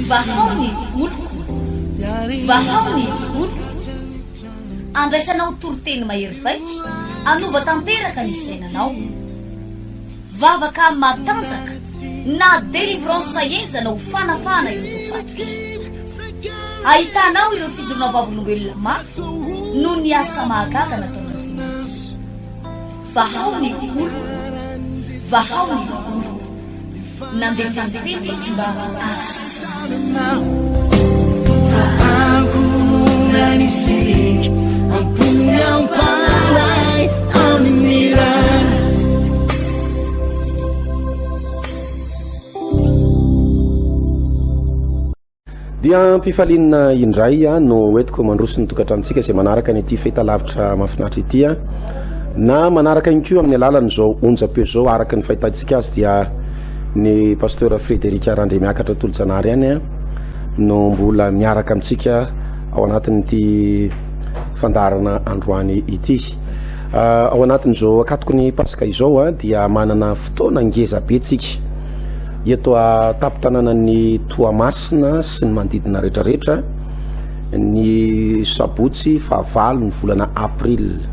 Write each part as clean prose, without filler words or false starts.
Vahao ny oloko, vahao ny oloko. Andraisanao toriteny mahery vaika, hanova tanteraka ny fiainanao. Vavaka matanjaka na délivrance henjana ho fanafahana ireo voafatotra. Ahitanao ireo fijoroana vavolombelona mafy noho ny asa mahagaga nataon'Andriamanitra. Vahao ny oloko, vahao ny oloko. Nandefa ny teny izy mba hahasitrana azy. Dia am-pifaliana indray no hoentiko mandroso ny tokantranontsika izay manaraka an'ity fahitalavitra mahafinaritra ity na manaraka ihany koa amin'ny alalan'izao onjam-peo izao. Araka ny fahitantsika azy dia ny pasteur Frédéric Randriamiakatra Tolojanahary ihany no mbola miaraka amintsika ao anatin'ity fandaharana androany ity. Ao anatin'izao ankatoky ny Paska izao dia manana fotoana ngeza be tsika eto an-tampon-tanànan'i Toamasina sy ny manodidina rehetrarehetra ny sabotsy fahavalo ny volana april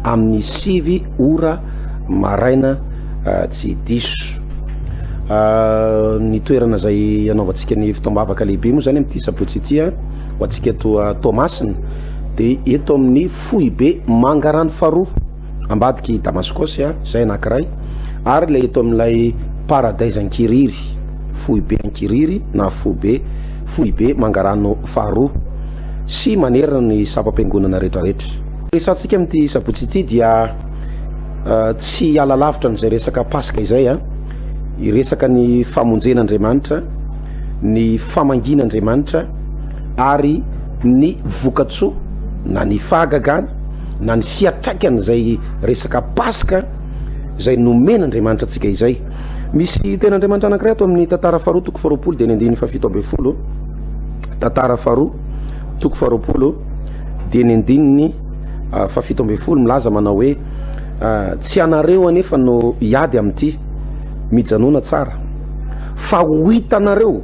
amin'ny 9 ora maraina tsy diso. Ny toerana izay anaovantsika ny fotoam-bavaka lehibe moa izany amin'ity sabotsy ity ho antsika eto Toamasina dia eto amin'ny foibe Mangarano faharoa ambadiky Damaskosy izay anankiray ary ilay eto amin'ilay Paradise Ankiriry, foibe Ankiriry na foibe foibe Mangarano faharoa sy manerana ny sampam-piangonana rehetrarehetra. Resahantsika amin'ity sabotsy ity dia tsy hiala lavitra an'izay resaka Paska izay a, hiresaka ny famonjen'Andriamanitra, ny famangian'Andriamanitra ary ny vokatsoa na ny fahagagana na ny fiantraikan'izay resaka Paska izay nomen'Andriamanitra antsika izay. Misy ten'Andriamanitra anankiray ato amin'ny tantara faharoa toko faharoapolo dia ny andininy fahafito ambin'ny folo. Tantara faharoa toko faharoapolo dia ny andininy fahafito ambin'ny folo milaza manao hoe tsy anareo anefa no hiady amin'ity, mijanona tsara fa ho hitanareo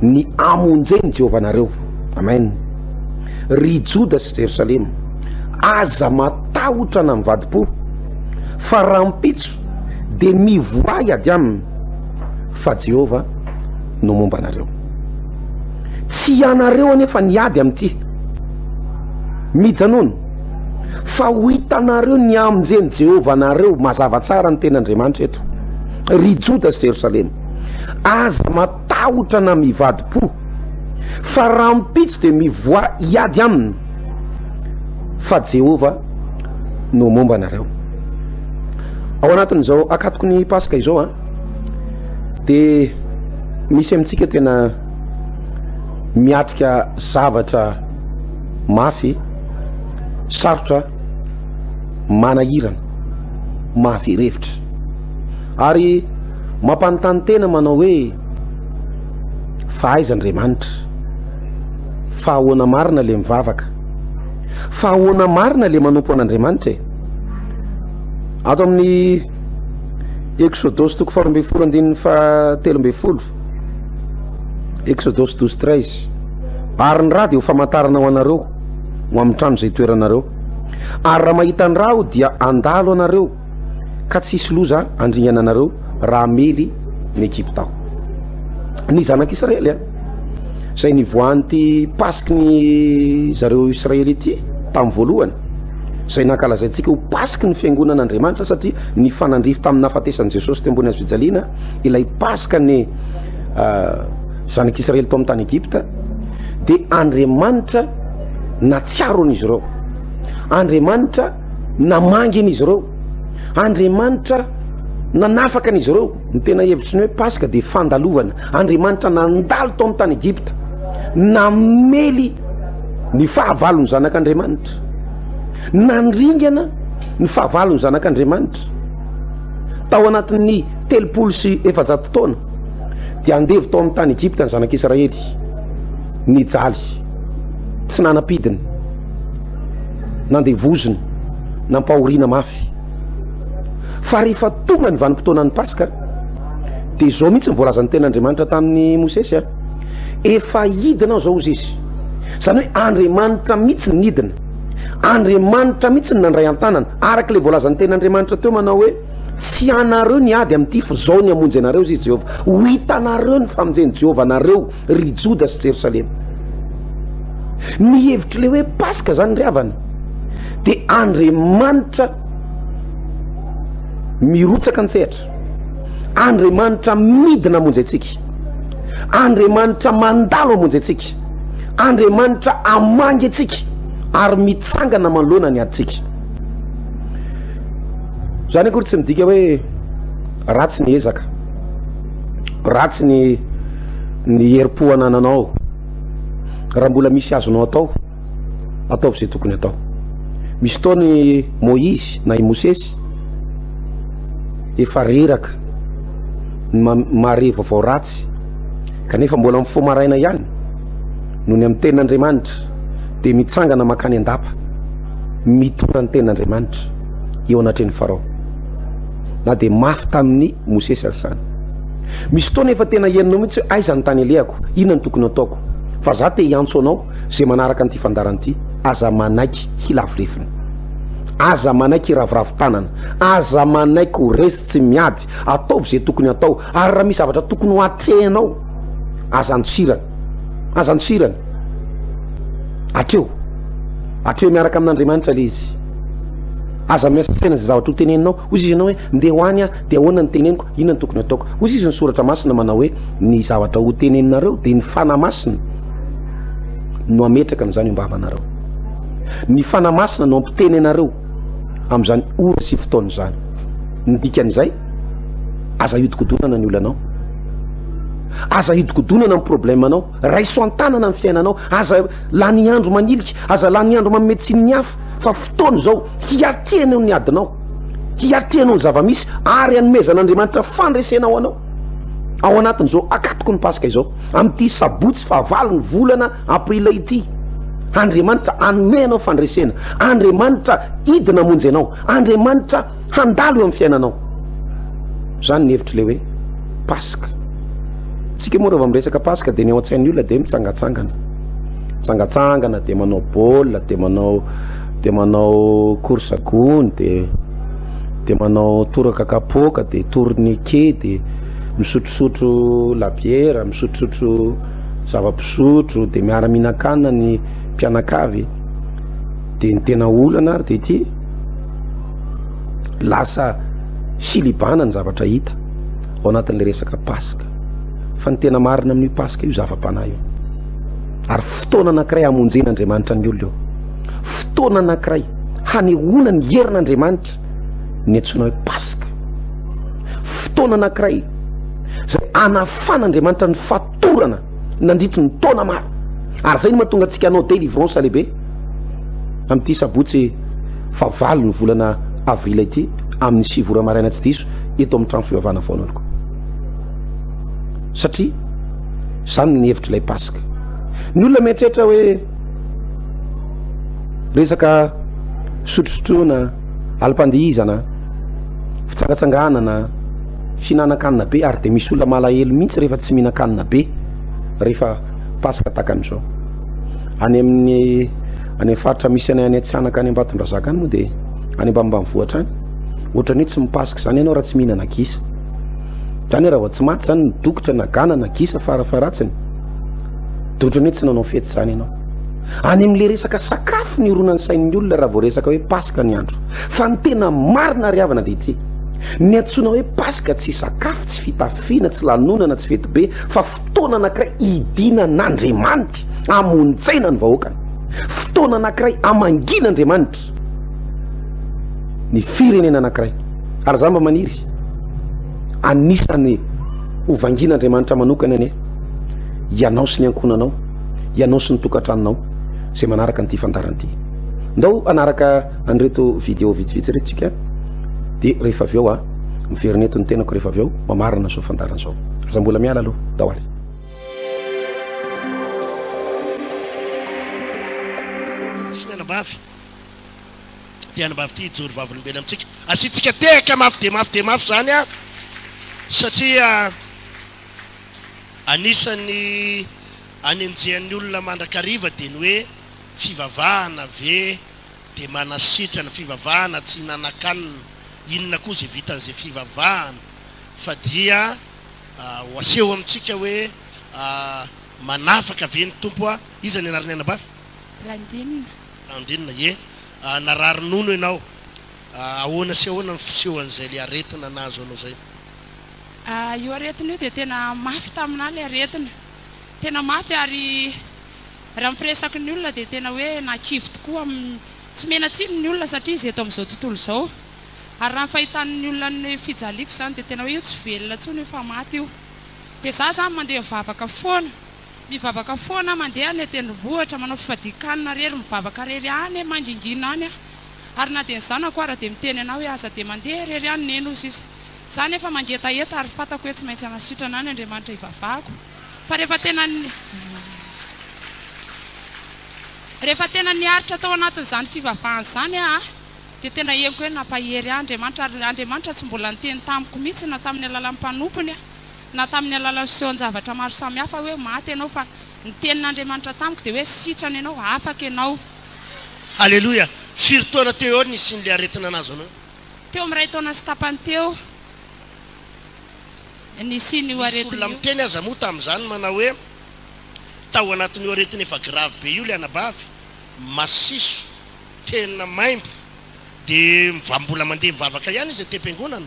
ny hamonjen'i Jehovah anareo. Amen. Ry Joda sy Jerosalema, aza matahotra na mivadi-po, fa rahampitso dia mivoaha hiady aminy, fa Jehovah no momba anareo. Tsy ianareo anefa ny hiady amin'ity. Mijanona, fa ho hitanareo ny hamonjen'i Jehovah anareo. Mazava tsara ny tenin'Andriamanitra eto. Ry Joda sy Jerosalema, aza matahotra na mivadi-po, fa rahampitso dia mivoaha hiady aminy, fa Jehovah no momba anareo. Ao anatin'izao akatoky ny Paska izao an, dia misy amintsika tena miatrika zavatra mafy, sarotra, manahirana, mahavery hevitra, ary mampanontany tena manao hoe fa aiza Andriamanitra? Fa ahoana marina le mivavaka? Fa ahoana marina le manompo an'Andriamanitra e? Ato amin'ny Eksodosy toko faharoa ambin'ny folo andininy fahatelo ambin'ny folo, Eksodosy 12:13, ary ny ra dia ho famantarana ho anareo ho amin'ny trano izay toeranareo, ary raha mahita ny ra aho dia handalo anareo ka tsy hisy loza handringana anareo raha hamely ny Egypta aho. Ny zanak'Israely a, izay nivoahan'ity Paska ny zareo Israely ity tamin'ny voalohany, izay nankalazaintsika ho Paska ny fiangonan'Andriamanitra satria nifanandrify tamin'ny nahafatesan'i Jesosy teo ambony hazo fijaliana ilay Paska ny zanak'Israely tao amin'ny tany Egypta, dia Andriamanitra natsiaro an'izy ireo. Andriamanitra namangy an'izy ireo. Andriamanitra nanafaka an'izy ireo. Ny tena hevitry ny hoe Paska dia fandalovana. Andriamanitra nandalo tao amin'ny tany Egypta, namely ny fahavalon'ny zanak'Andriamanitra, nandringana ny fahavalon'ny zanak'Andriamanitra. Tao anatin'ny 430 taona dia andevo tao amin'ny tany Egypta ny zanak'Israely, nijaly, tsy nanam-pidiny, nandevozina, nampahoriana mafy. Fa rehefa tonga ny vanim-potoanan'ny Paska, Dia izao mihitsy ny voalazan'ny tenin'Andriamanitra tamin'i Mosesy a. Efa hidina aho izao hozy izy. Izany hoe Andriamanitra mihitsy nidina. Andriamanitra mihitsy no nandray an-tanana. Araka ilay voalazan'ny tenin'Andriamanitra teo manao hoe tsy anareo ny ady amin'ity fa izao ny hamonjy anareo hozy izy Jehovah. Ho hitanareo ny famonjen'i Jehovah anareo ry Joda sy Jerosalema. Ny hevitr'ilay hoe Paska izany ry havana dia Andriamanitra mirotsaka an-tsehatra. Andriamanitra midina hamonjy antsika. Andriamanitra mandalo hamonjy antsika. Andriamanitra hamangy antsika ary mitsangana manoloana ny adintsika. Izany akory tsy midika hoe ratsy ny ezaka, ratsy ny ny herim-po anananao. Raha mbola misy azonao atao, ataovy izay tokony atao. Misy fotoana i Môizy na i Mosesy efa reraka ny mahare vaovao ratsy, kanefa mbola mifoha maraina ihany noho ny amin'ny tenin'Andriamanitra dia mitsangana mankany an-dapa mitondra ny tenin'Andriamanitra eo anatrehan'i Farao. Na dia mafy tamin'i Mosesy aza izany. Misy fotoana efa tena henonao mihitsy hoe aiza ny tany alehako, inona no tokony ataoko, fa za te hiantso anao Izay manaraka an'ity fandaharana ity, aza manaiky hilavo lefona. Aza manaiky hiraviravy tanana. Aza manaiky ho resy tsy miady. Ataovy izay tokony hatao. Ary raha misy zavatra tokony ho atrehinao, aza andosirana. Aza andosirana. Atreho. Atreho miaraka amin'Andriamanitra ilay izy. Aza miasa saina izay zavatra ho teneninao. Hoy izy ianao hoe, ndeha ho any aho, dia ahoana ny teneniko, inona no tokony hataoko. Hoy izy ny soratra masina manao hoe, ny zavatra ho teneninareo dia ny Fanahy Masina. no hametraka an'izany eo am-bavanareo. Ny Fanahy Masina no hampiteny anareo amin'izany ora sy fotoana izany. Ny dikan'izay, aza hiodikodonana ny olanao. Aza hiodikodonana ny problemanao. Raiso an-tanana ny fiainanao. Aza lany andro manilika, aza lany andro manome tsiny ny hafa, fa fotoana izao hiatrehanao ny adinao, hiatrehanao ny zava-misy ary hanomezan'Andriamanitra fandresena ho anao. Ao anatin'izao akatoko ny Paska izao, amin'ity sabotsy fahavalo ny volana aprila ity, Andriamanitra hanome anao fandresena, Andriamanitra hidina hamonjy anao, Andriamanitra handalo eo amin'ny fiainanao. Izany ny hevitr'ilay hoe Paska. Tsika moa rehefa miresaka Paska dia ny ao an-tsain'ny olona dia mitsangatsangana. Mitsangatsangana dia manao baolina, dia manao dia manao course gony, dia dia manao toraka kapoaka, dia tourniquet, dia misotrosotro labiera, misotrosotro zava-pisotro, dia miara-mihinan-kanina ny mpianakavy. Dia ny tena olana ary dia ity, lasa filibana ny zavatra hita ao anatin'ilay resaka Paska. Fa ny tena marina amin'io Paska io zava-panahy io. Ary fotoana anankiray hamonjen'Andriamanitra ny olona io. Fotoana anankiray hanehoana ny herin'Andriamanitra ny antsoina hoe Paska. Fotoana anankiray izay hanafan'Andriamanitra ny fatorana nandritry ny taona maro. Ary izay no mahatonga antsika hanao délivrance lehibe amin'ity sabotsy fahavalo ny volana avril ity amin'ny 9 ora maraina tsy diso eto amin'ny trano fivavahana Vaonoloko. Satria izany ny hevitr'ilay Paska. Ny olona mieritreritra hoe resaka fisotrosotroana, alim-pandihizana, fitsangatsanganana, fihinanan-kanina be ary dia misy olona malahelo mihitsy rehefa tsy mihinan-kanina be rehefa Paska tahaka an'izao. Any amin'ny any amin'ny faritra misy anay any Antsihanaka any Ambatondrazaka any moa dia any ambanimbanivohitra any ohatran'ny hoe tsy mipaska izany ianao raha tsy mihinana gisa. Izany hoe raha vao tsy maty izany ny dokotra na gana na gisa farafaharatsiny dia ohatran'ny hoe tsy nanao fety izany ianao. Any amin'ilay resaka sakafo ny ironan'ny sain'ny olona raha vao resaka hoe Paska ny andro. Fa ny tena marina ry havana dia ity, ny antsoina hoe Paska tsy sakafo, tsy fitafiana, tsy lanonana, tsy fety be, fa fotoana anankiray hidinan'Andriamanitra hamonjena ny vahoakany. Fotoana anankiray hamangian'Andriamanitra ny firenena anankiray. Ary za mba maniry anisan'ny ho vangian'Andriamanitra manokana anie ianao sy ny ankohonanao. ianao sy ny tokantranonao izay manaraka an'ity fandaharana ity. Ndao hanaraka an'ireto vidéo vitsivitsy ireto tsika dia rehefa avy eo a miverina eto ny tenako rehefa avy eo mamarana izao fandaharana izao. Aza mbola miala aloha, ndao ary. Sy ny anabavy. Ity anabavy ity hijoro vavolombelona amintsika. Asiantsika tehaka mafy dia mafy dia mafy izany an! Satria. Anisan'ny anenjehan'ny olona mandrakariva dia ny hoe fivavahana ve dia manasitrana, fivavahana tsy hinanan-kanina, inona koa izay vitan'izay fivavahana fa dia ho aseho amintsika hoe manafaka ve ny Tompo a! Iza ny anaran'ny anabavy? Blandine. Blandine, ie. Narary nono ianao. Ahoana sy ahoana ny fisehoan'izay ilay aretina nahazo anao izay? Io aretina io dia tena mafy taminà ilay aretina. Tena mafy ary raha ny firesaky ny olona dia tena hoe nahakivy tokoa. Tsy mena-tsiny ny olona satria izy eto amin'izao tontolo izao. Ary raha ny fahitan'ny olona ny fijaliako izany dia tena hoe io tsy velona intsony io fa maty io. Dia za izany mandeha mivavaka foana. Mivavaka foana aho, mandeha any an-tendrombohitra, manao fifadian-kanina rery, mivavaka rery any, mangingina any aho. Ary na dia ny zanako ara dia miteny anah hoe aza dia mandeha irery any neny hozy izy. Za nefa mangetaheta ary fantako hoe tsy maintsy hanasitrana any Andriamanitra hivavahako. Fa rehefa tena rehefa tena niaritra tao anatin'izany fivavahana izany aho dia tena henoko hoe nampahery ahy Andriamanitra ary Andriamanitra tsy mbola niteny tamiko mihitsy na tamin'ny alalan'ny mpanompony na tamin'ny alalan'ny fisehoan-javatra maro samihafa hoe maty ianao fa ny tenin'Andriamanitra tamiko dia hoe sitrana ianao, afaka ianao. Haleloia! Firy taona teo eo nisian'ilay aretina nahazo anao? Teo amin'ny iray taona sy tapany teo nisian'io Nisy aretina olona io. miteny aza moa tamin'izany manao hoe tao anatin'io aretina efa grave be io ilay anabavy, masiso, tena maimbo, dia mbola mandeha mivavaka ihany izy aty am-piangonana.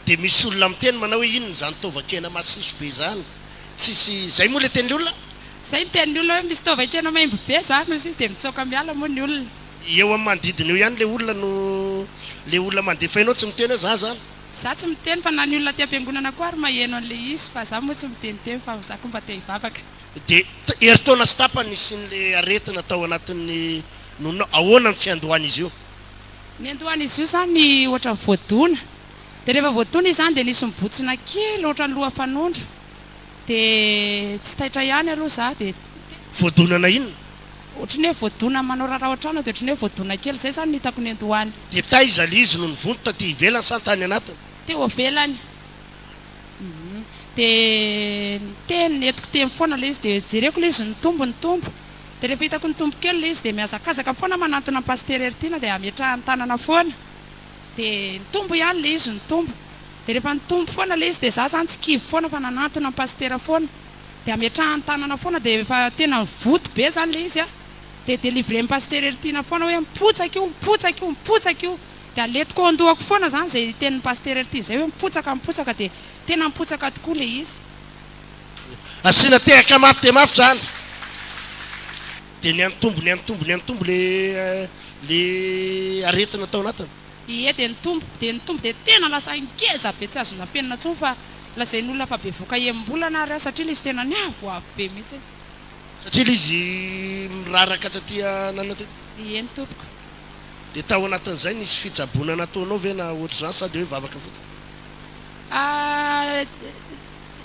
Dia misy olona miteny manao hoe inona izany taovan-kena masiso be izany? Tsisy, izay moa ilay tenin'ny olona? Izay ny tenin'ny olona hoe misy taovan-kena maimbo be izany hozy izy dia mitsoaka miala moa ny olona. Eo amin'ny manodidina eo ihany ilay olona no, ilay olona mandefa enao tsy miteny hoe za zany. Za tsy miteny fa na ny olona aty am-piangonana koa ary maheno an'ilay izy fa za moa tsy miteniteny fa za koa mba te hivavaka. Dia herintaona sy tapany nisian'ilay aretina tao anatin'ny nononao, ahoana ny fiandohan'izy io? Niandohan'izy io izany ohatran'ny voadona. Dia rehefa voadona izy izany dia nisy nibotsina kely ohatran'ny loha fanondro. Dia tsy taitra ihany aloha za dia. Voadonana inona? Ohatran'ny hoe voadona manao raharaha ao an-trano dia ohatran'ny hoe voadona kely. Izay izany no hitako niandohany. Dia taiza ilay izy no nivonto, taty ivelany sa tany anatiny? Teo ivelany. Dia niteny, nentiko teny foana ilay izy dia jereko ilay izy nitombo, nitombo. Dia rehefa hitako nitombo kely ilay izy dia mihazakazaka foana manantona an'i Pasitera Heritiana dia ametrahany tanana foana. Dia nitombo ihany ilay izy, nitombo. Dia rehefa nitombo foana ilay izy dia za zany tsy kivy foana fa nanantona an'i Pasitera foana. Dia ametrahany tanana foana dia efa tena nivoto be zany ilay izy an. Dia delivren'i Pasitera Heritiana foana hoe mipotsaka io, mipotsaka io, mipotsaka io. Dia alentiko ao an-dohako foana zany izay tenin'i Pasitera Heritiana izay hoe mipotsaka, mipotsaka dia tena mipotsaka tokoa ilay izy. Asiana tehaka mafy dia mafy zany. Dia niantombo niantombo niantombo le le aretina tao anatiny. Ie dia nitombo dia nitombo dia tena lasa ngeza be tsy azo nafenina intsony fa lazain'olona fa bevoka enim-bolana ary aho satria ilay izy tena niavoavo be mihitsy. Satria ilay izy miraraka taty ananona tety. Eny tompoko. Dia tao anatin'izay nisy fitsaboana nataonao ve na ohatr'izany sa dia hoe vavaka fotsiny? Ah,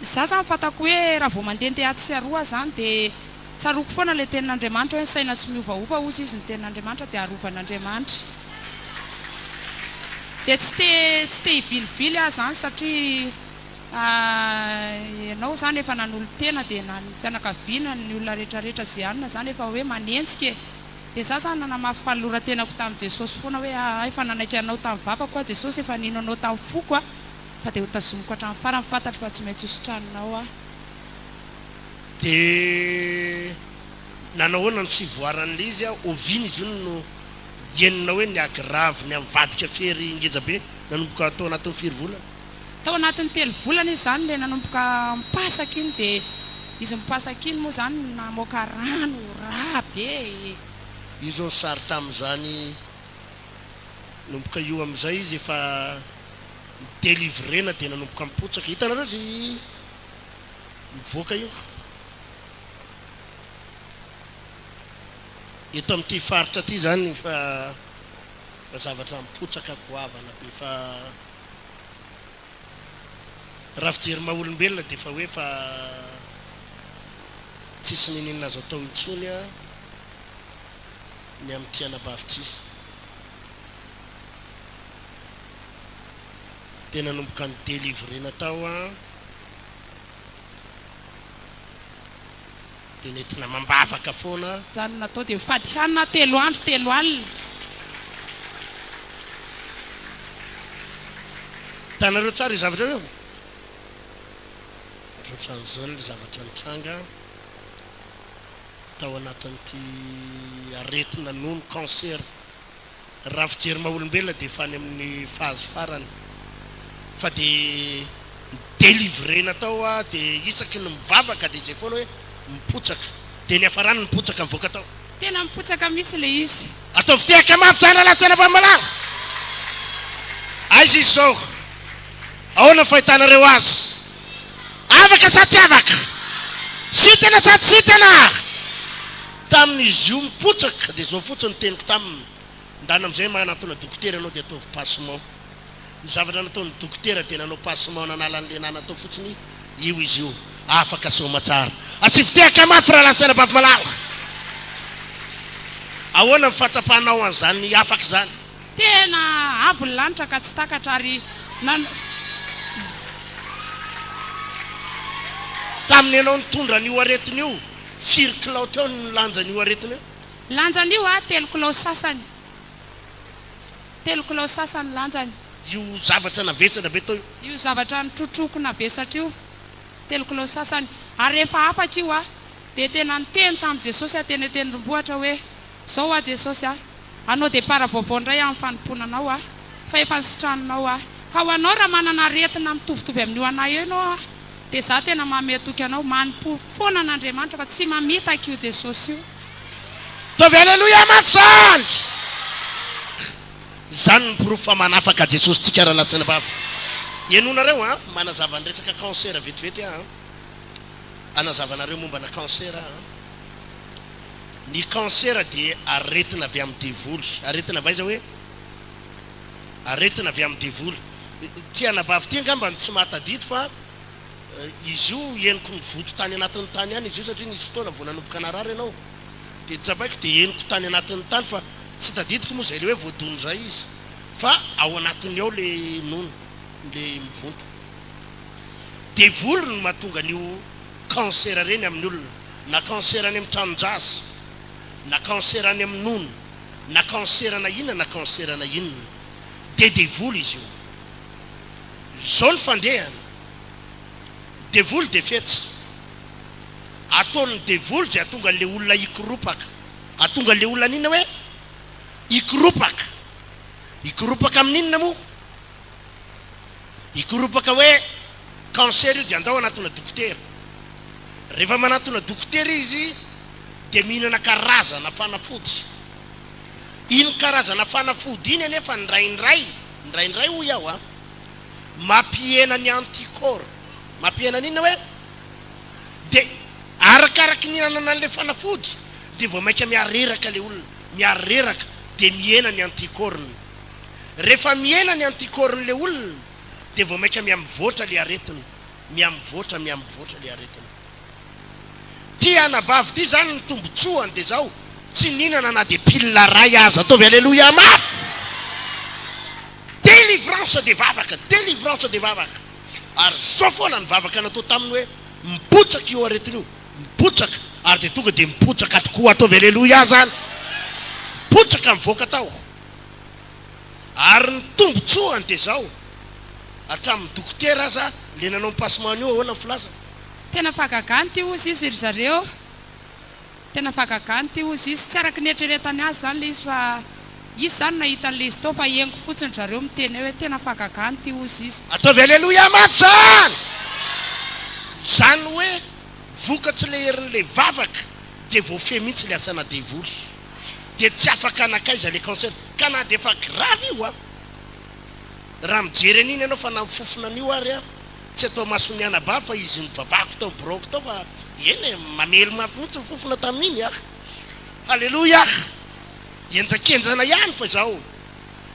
za zany fantako hoe raha vao mandehandeha atsy sy aroa aho zany dia tsaroako foana ilay tenin'Andriamanitra hoe ny saina tsy miovaova hozy izy ny tenin'Andriamanitra dia arovan'Andriamanitra. Dia tsy te tsy te hivilivily aho zany satria ianao zany efa nanolo-tena dia na ny fianakaviana, ny olona rehetrarehetra izay anona zany efa hoe manenjika e. Dia za zany nanamafy fanoloran-tenako tamin'i Jesosy foana hoe aa efa nanaiky anao tamin'ny vavako aho Jesosy, efa nino anao tamin'ny foko aho fa dia ho tazomiko hatramin'ny farany, fantatro fa tsy maintsy ho sitraninao aho. Dia nanao ahoana ny fivoaran'ilay izy, oviana izy io no henonao hoe ni-aggrave, niha-mivadika fery ngeja be, nanomboka tao anatin'ny firy volana? Tao anatin'ny telo volana izy izany ilay nanomboka nipasaka iny dia izy nipasaka iny moa izany namoaka rano, rà be e. Io izao ny sary tamin'izany, nanomboka io amin'izay izy efa ni-delivrena dia nanomboka nipotsaka. Hitanareo izy mivoaka io? Eto amin'ity faritra ity izany efa zavatra mipotsaka goavana be fa. Raha fijery maha olombelona dia efa hoe efa tsisy niniana azo atao intsony ny amin'ity anabavy ity. Dia nanomboka ni-delivrena tao. Dia nentina amam-bavaka foana. Izany no natao dia mifady hanina telo andro telo alina. Hitanareo tsara io zavatra io? Ohatrohatran'izany ilay zavatra nitranga tao anatin'ity aretina nono, cancer. Raha fijery maha olombelona dia efa any amin'ny phase farany fa dia ni-delivrer-na tao aho dia isaky ny mivavaka dia izay foana hoe mipotsaka dia niafarany nipotsaka nivoaka tao. Tena mipotsaka mihitsy ilay izy. Ataovy tehaka mafy zany rahalahy Tsenabamimalala. Aiza izy izao? Ahoana ny fahitanareo azy? Afaka sa tsy afaka? Sitrana sa tsy sitrana? Tamin'izy io mipotsaka dia izao fotsiny ny teniko taminy, ndana amin'izay manantona dokotera ianao dia ataovy passement. Ny zavatra nataon'ny dokotera dia nanao passement nanala an'ilay nana tao fotsiny, io izy io, afaka soamatsara. Asivo tehaka mafy rahalahy sy anabavy malala. Ahoana ny fahatsapanao an'izany afaka izany? Tena avo ny lanitra ka tsy takatra ary nan. Tamin'ny ianao nitondra an'io aretina io, firy kilao teo ny lanjan'io aretina io? Lanjan'io a, telo kilao sasany. Telo kilao sasany lanjany. Io zavatra navesatra be tao io. Io zavatra nitrotroako navesatra io, telo kilao sasany. Ary rehefa afaka io a, dia tena niteny tamin'i Jesosy aho teny an-tendrombohitra hoe, Zao hoa Jesosy a, hanao départ vaovao indray aho amin'ny fanompoana Anao aho, fa efa nositraninao aho. Ka ho anao raha manana aretina mitovitovy amin'io anah io ianao a, dia za tena manome toky anao, manompoa foana an'Andriamanitra fa tsy mamitaka io Jesosy io. Ataovy Aleloia mafy zany! Izany ny porofo fa manafaka Jesosy tsika rahalahy sy anabavy. Henonareo an, manazava ny resaka cancer vetivety aho an. Hanazava anareo mombana cancer aho an. Ny cancer dia aretina avy amin'ny devoly. Aretina avy aiza hoe? Aretina avy amin'ny devoly. Ity anabavy ity angamba no tsy mahatadidy fa izy io henoko nivoto tany anatin'ny tany ihany izy io satria nisy fotoana vao nanomboka narary ianao dia tsapaiko dia henoko tany anatin'ny tany fa tsy tadidiko moa izay le hoe voadona izay izy fa ao anatiny ao le nono le mivonto. Devoly no mahatonga an'io cancer ireny amin'ny olona, na cancer any amin'ny tranon-jaza, na cancer any amin'ny nono, na cancer na inona na cancer na inona. Dia devoly izy io. Izao ny fandehany, devoly dia fetsy. Ataon'ny devoly izay hahatonga an'ilay olona hikoropaka. Hahatonga an'ilay olona haninona hoe? Hikoropaka. Hikoropaka amin'inona moa? Hikoropaka hoe cancer io dia andao hanatona dokotera. Rehefa manatona dokotera izy dia mihinana karazana fanafody. Iny karazana fanafody iny anefa indraindray, indraindray hoy aho an, mampihena ny anticorps. Mampihena ny inona hoe? Dia arakaraky ny ihinanana an'ilay fanafody dia vao mainka mihareraka ilay olona, mihareraka dia mihena ny anticorps-ny. Rehefa mihena ny anticorps-n'ilay olona dia vao mainka mihamivoatra ilay aretina, mihamivoatra, mihamivoatra ilay aretina. Ty anabavy ty zany ny tombotsoany de zao, tsy nihinana na de pilina ray aza, ataovy aleloia mafy! Délivrance de vavaka, délivrance de vavaka, ary zao foana ny vavaka natao taminy hoe mipotsaka io aretina io, mipotsaka, ary de tonga de mipotsaka tokoa, ataovy aleloia zany, mipotsaka mivoaka tao, ary ny tombotsoany de zao, hatramin'ny dokotera aza le nanao ny passement an'io ahoana ny filazany? Tena fahagagana ity hozy izy ry zareo. Tena fahagagana ity hozy izy. Tsy araka ny eritreretany azy izany ilay izy fa izy izany nahita an'ilay izy tao fa henoko fotsiny ry zareo miteny hoe tena fahagagana ity hozy izy. Ataovy aleloia mafy zany! Zany hoe vokatr'ilay herin'ilay vavaka dia voafehy mihitsy ilay asana devoly. Dia tsy afaka nankaiza ilay cancer. Ka na dia efa grave io an! Raha mijery an'iny ianao fa na mifofona an'io ary an! Tsy atao mason'ny anabavy fa izy nivavahako tao biraoko tao fa eny e, mamely mafy mihitsy ny fofona tamin'iny ah. Haleloia ah. Henjakenjana ihany fa izao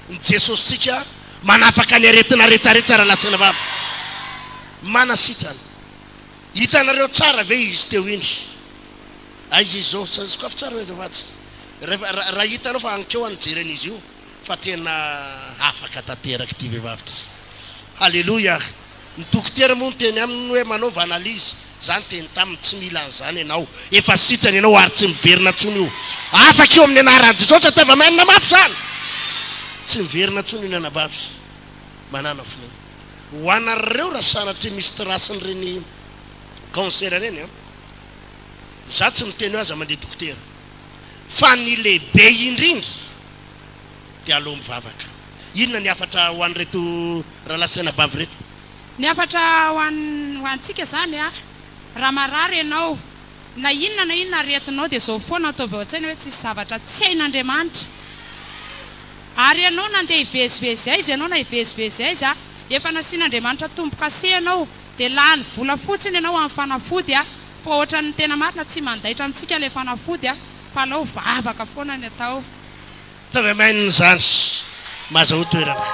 ny Jesosintsika manafaka ny aretina retsaretsa rahalahy sy anabavy. Manasitrana. Hitanareo tsara ve izy teo iny? Aiza izy izao? Sokafy tsara hoe azafady. Rehefa raha hitanao fa ankeo aho nijery an'izy io. Fa tena afaka tanteraka ity vehivavy ity. Haleloia! Ny dokotera moa niteny aminy hoe manaova analyse. Za niteny taminy tsy mila an'izany ianao. Efa sitrana ianao ary tsy miverina intsony io. Afaka io amin'ny anaran'i Jesosy ataovy amen mafy izany. Tsy miverina intsony io ny anabavy. Manàna finoana. Ho anareo raha sanatria misy trace-n'ireny cancer ireny an. Za tsy miteny hoe aza mandeha dokotera. Fa ny lehibe indrindra dia aleo mivavaka. Inona ny hafatra ho an'ireto rahalahy sy anabavy ireto? Ny hafatra ho an ho antsika izany a, raha marary ianao, na inona na inona aretinao dia izao foana ataovy ao an-tsaina hoe tsisy zavatra tsy hain'Andriamanitra. Ary ianao nandeha hivezivezy aiza ianao na hivezivezy aiza, efa nasian'Andriamanitra tombo-kase ianao, dia lany vola fotsiny ianao amin'ny fanafody a, fa ohatran'ny tena marina tsy mandaitra amintsika ilay fanafody a, fa alao vavaka foana ny atao. Ataovy amen izany mahazahoa toerana.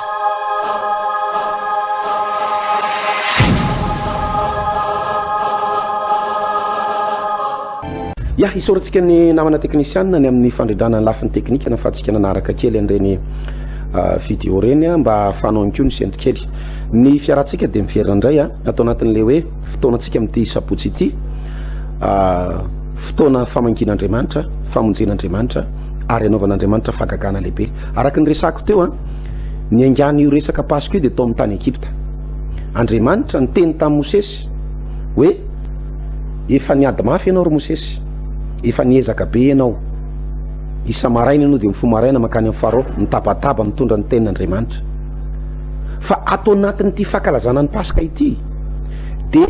Ya, isaorantsika ny namana teknisianina ny amin'ny fandrindrana ny lafiny teknika nahafahantsika nanaraka kely an'ireny ah, vidéo ireny ah, mba ahafahanao ihany koa nisento kely. Ny fiarantsika dia miverina indray ah, ato anatin'ilay hoe fotoanantsika amin'ity sabotsy ity. Ah, fotoana famangian'Andriamanitra, famonjen'Andriamanitra ary anaovan'Andriamanitra fahagagana lehibe. Araka ny resako teo, an, ny aingan'io resaka Paska io dia tao amin'ny tany Egypta. Andriamanitra niteny tamin'i Mosesy hoe efa niady mafy ianao ry Mosesy, efa niezaka be ianao. Isa-maraina ianao dia mifoha maraina mankany amin'ny Farao, mitabataba mitondra ny tenin'Andriamanitra. Fa ato anatin'ity fankalazana ny Paska ity dia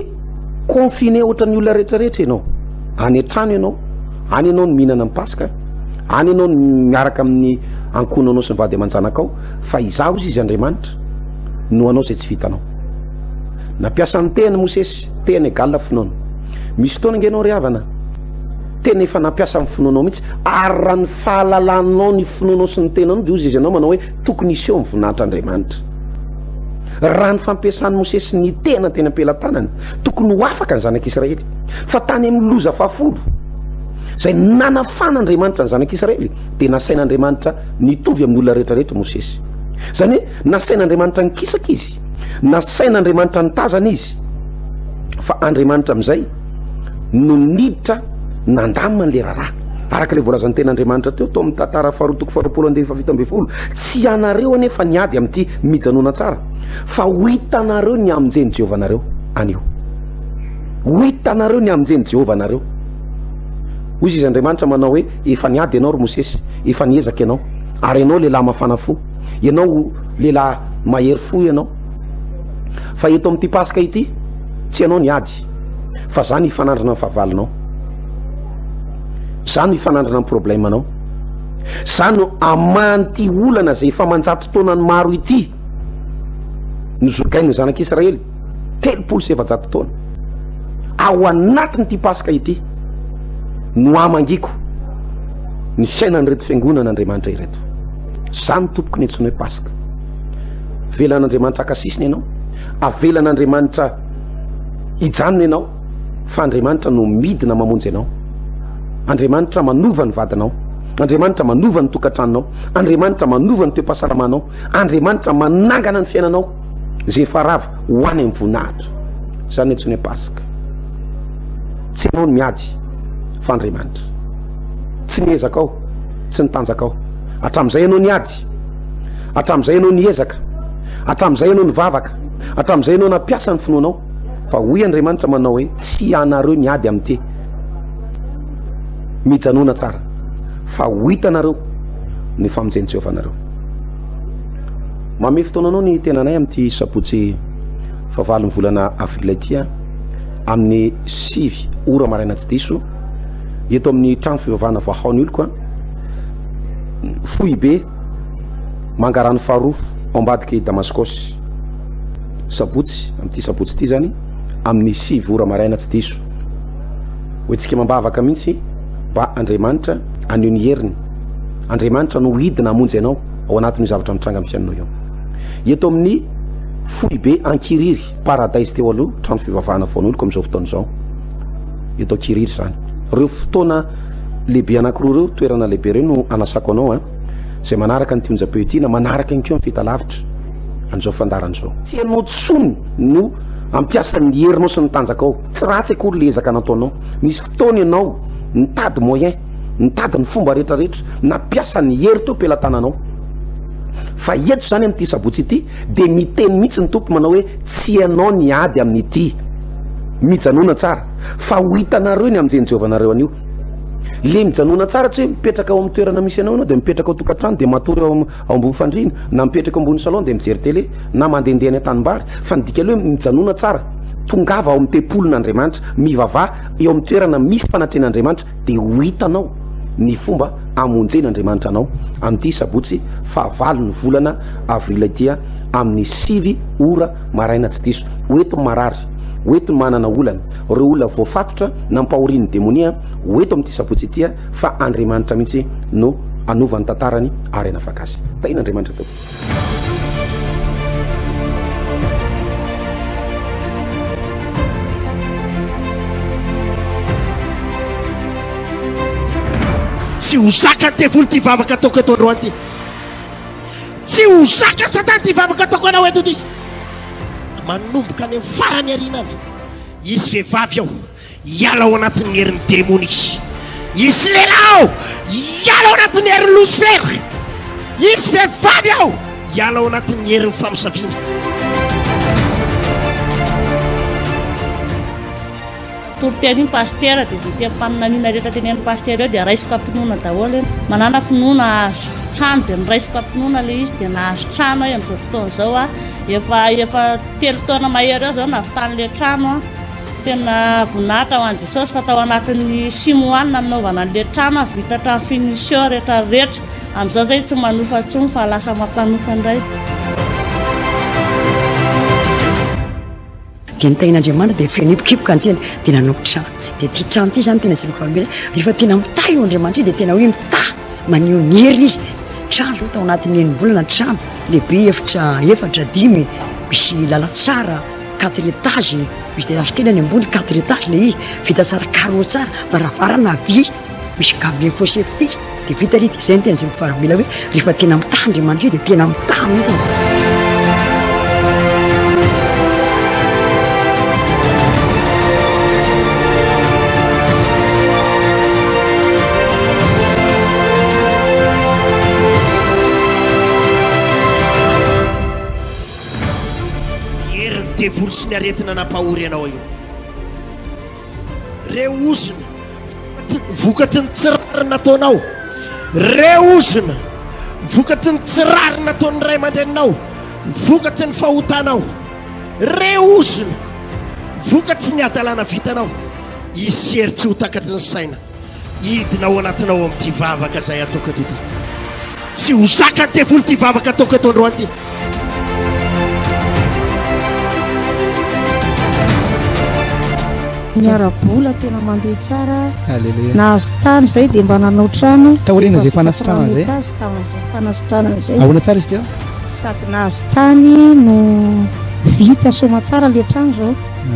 confiné ohatran'ny olona rehetrarehetra ianao. Any an-trano ianao, any ianao no mihinana ny Paska, any ianao no miaraka amin'ny ankohonanao sy ny vady aman-janakao, fa izaho izy izy Andriamanitra no hanao izay tsy vitanao. Nampiasa ny tehany Mosesy, tehany égale finoana. Misy fotoana ange ianao ry havana, tena efa nampiasa ny finoanao mihitsy, ary raha ny fahalalanao ny finoanao sy ny tenanao dia hozy izy ianao manao hoe tokony hiseho ny voninahitr'Andriamanitra. Raha ny fampiasan'i Mosesy ny tehana teny am-pelatanany, tokony ho afaka ny zanak'Israely. Fa tany amin'ny loza fahafolo, izay nanafan'Andriamanitra ny zanak'Israely, dia nasain'Andriamanitra nitovy amin'ny olona rehetrarehetra Mosesy. Izany hoe nasain'Andriamanitra nikisaka izy, nasain'Andriamanitra nitazana izy, fa Andriamanitra amin'izay no niditra nandamina an'ilay raharaha. Araka ilay voalazan'ny tenin'Andriamanitra teo, tao amin'ny tantara faharoa toko faharoapolo andininy fahafito ambin'ny folo, tsy ianareo anefa ny ady amin'ity mijanona tsara, fa ho hitanareo ny hamonjen'i Jehovah anareo anio. Ho hitanareo ny hamonjen'i Jehovah anareo. Hoy izy Andriamanitra manao hoe, efa niady ianao ry Mosesy, efa niezaka ianao, ary ianao lehilahy mafana fo, ianao lehilahy mahery fo ianao. Fa eto amin'ity Paska ity, tsy ianao niady, fa za no hifanandrina amin'ny fahavalonao. Za no hifanandrina amin'ny problemanao. Za no hamaha an'ity olana izay efa aman-jato taonany maro ity. Nozogain'ny zanak'Israely 430 taona. Ao anatin'ity Paska ity no hamangiko ny fiainan'ireto fiangonan'Andriamanitra ireto. Zany tompoko ny antsoina hoe Paska. Avelan'Andriamanitra haka sisiny ianao, avelan'Andriamanitra hijanona ianao, fa Andriamanitra no midina mamonjy anao. Andriamanitra manova ny vadinao. Andriamanitra manova ny tokantranonao. Andriamanitra manova ny toe-pahasalamanao. Andriamanitra manangana ny fiainanao izay efa rava ho any amin'ny voninahitra. Izany no antsoina hoe Paska. Tsy ianao no miady fa Andriamanitra. Tsy ny ezakao, tsy ny tanjakao. Hatramin'izay ianao niady, hatramin'izay ianao niezaka, hatramin'izay ianao nivavaka, hatramin'izay ianao nampiasa ny finoanao. Fa hoy Andriamanitra manao hoe tsy anareo ny ady amin'ity. Mijanona tsara fa ho hitanareo ny famonjen'i Jehovah anareo. Mamehy fotoana anao ny tenanay amin'ity sabotsy fahavalon'ny volana avril ity amin'ny 9 ora maraina tsy diso eto amin'ny trano fivavahana Vahao ny oloko foibe Mangarano faharoa ao ambadiky Damaskosy sabotsy amin'ity sabotsy ity zany amin'ny 9 ora maraina tsy diso. Ho antsika mambavaka mihitsy mba Andriamanitra haneho ny heriny. Andriamanitra no hidina hamonjy anao ao anatin'io zavatra mitranga amin'ny fiainanao io. Eto amin'ny foibe Ankiriry, Paradise teo aloha, trano fivavahana voanoloko amin'izao fotoana izao. Eto Ankiriry izany. Ireo fotoana lehibe anankiroa ireo, toerana lehibe ireo no anasako anao an. Izay manaraka an'ity onjam-peo ity na manaraka ihany koa amin'ny fahitalavitra. an'izao fandaharana izao. Tsy ianao intsony no hampiasa ny herinao sy ny tanjakao. Tsy ratsy akory ilay ezaka nataonao. Nisy fotoana ianao nitady moyen, nitady ny fomba rehetra rehetra, nampiasa ny hery teo am-pelatananao. Fa eto izany amin'ity sabotsy ity dia miteny mihitsy ny Tompo manao hoe tsy ianao ny ady amin'ity. Mijanona tsara fa ho hitanareo ny hamonjen'i Jehovah anareo anio. Le mijanona tsara tsy hoe mipetraka ao amin'ny toerana misy anao ianao dia mipetraka ao tokantrano dia matory ao ao ambony fandriana na mipetraka ambony salon dia mijery télé na mandehandeha any an-tanimbary fa ny dika aloha hoe mijanona tsara tongava ao amin'ny tempolin'Andriamanitra mivavaha eo amin'ny toerana misy fanatrehan'Andriamanitra dia ho hitanao ny fomba hamonjen'Andriamanitra anao amin'ity sabotsy fahavalo ny volana avril ity amin'ny 9 ora maraina tsy diso. Ho eto ny marary, ho eto ny manana olana, ireo olona voafatotra nampahorian'ny demonia ho eto amin'ity sabotsy ity fa Andriamanitra mihitsy no hanova ny tantarany ary hanafaka azy. Tahin'Andriamanitra tompoko. Tsy ho zakan'ny devoly ity vavaka ataoko eto androany ity. Tsy ho zakan'i Satana ity vavaka ataoko anao eto ity. Manomboka any amin'ny farany aoriana any, hisy vehivavy ao hiala ao anatin'ny herin'ny demony izy. Hisy lehilahy ao hiala ao anatin'ny herin'ny losifera. Hisy vehivavy ao hiala ao anatin'ny herin'ny famosaviana. Toriteny iny pasitera dia izay tenim-paminaniana rehetra tenenin'ny pasitera eo dia raisiko am-pinoana daholo e. Manana finoana hahazo trano dia noraisiko am-pinoana ilay izy dia nahazo trano aho amin'izao fotoana izao aho. Efa efa telo taona mahery eo izao nahavitan'ilay trano aho. Tena voninahitra ho an'i Jesosy fa tao anatin'ny six mois no nanaovana an'ilay trano aho, vita hatramin'ny finition rehetra rehetra. Amin'izao izay tsy manofa intsony fa lasa mampanofa indray. Dia ny tahin'Andriamanitra dia feno hipokipoka antsena dia nanao trano. Dia ity trano ity izany tena jereko fahavelona, rehefa tena mitahy io Andriamanitra io dia tena hoe mitahy, maneho ny heriny izy. Trano izao tao anatin'ny enim-bolana trano lehibe efitra efatra dimy, misy lalantsara, quatre étages, misy terrasse kely any ambony, quatre étages ilay izy, vita tsara carreaux tsara, varavarana vy, misy gamme fosse septique. Dia vita ry dia izay no tena jereko fahavelona hoe rehefa tena mitahy Andriamanitra io dia tena mitahy mihitsy. Herin'ny devoly sy ny aretina nampahory anao io. Reo ozona vokatry ny tsy rariny nataonao. Reo ozona vokatry ny tsy rariny nataon'ny ray aman-dreninao, vokatry ny fahotanao. Reo ozona vokatry ny hadalana vitanao. Hisy hery tsy ho takatry ny saina hidina ao anatinao amin'ity vavaka izay ataoko eto ity. Tsy ho zakan'ny devoly ity vavaka ataoko eto androany ity. Ny ara-bola tena mandeha tsara. Nahazo tany izay dia mba nanao trano. Taoriana izay fanasitranana izay. Taorian'izay fanasitranana izay. Ahoana tsara izy teo? Sady nahazo tany no vita soamatsara ilay trano izao.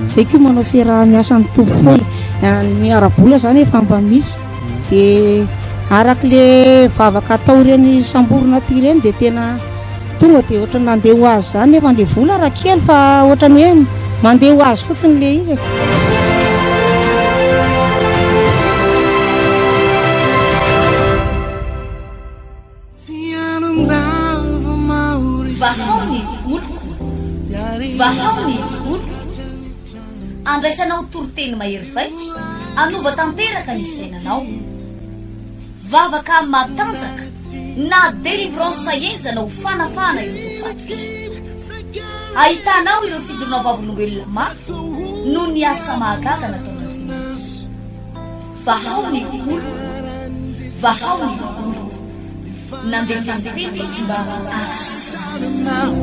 Izay koa manao fiaraha-miasa amin'ny Tompo foana. Ny ara-bola izany efa mba misy. Dia araka ilay vavaka atao ireny samborina aty ireny dia tena tonga dia ohatran'ny mandeha ho azy izany nefa ilay vola raha kely fa ohatran'ny hoe mandeha ho azy fotsiny ilay izy e. Vahao ny oloko, vahao ny oloko. Andraisanao toriteny mahery vaika, hanova tanteraka ny fiainanao. Vavaka matanjaka na délivrance henjana ho fanafahana ireo voafatotra. Ahitanao ireo fijoroana vavolombelona mafy noho ny asa mahagaga nataon'Andriamanitra. Vahao ny oloko, vahao ny oloko. Nandefa ny teny izy mba hahasitrana azy.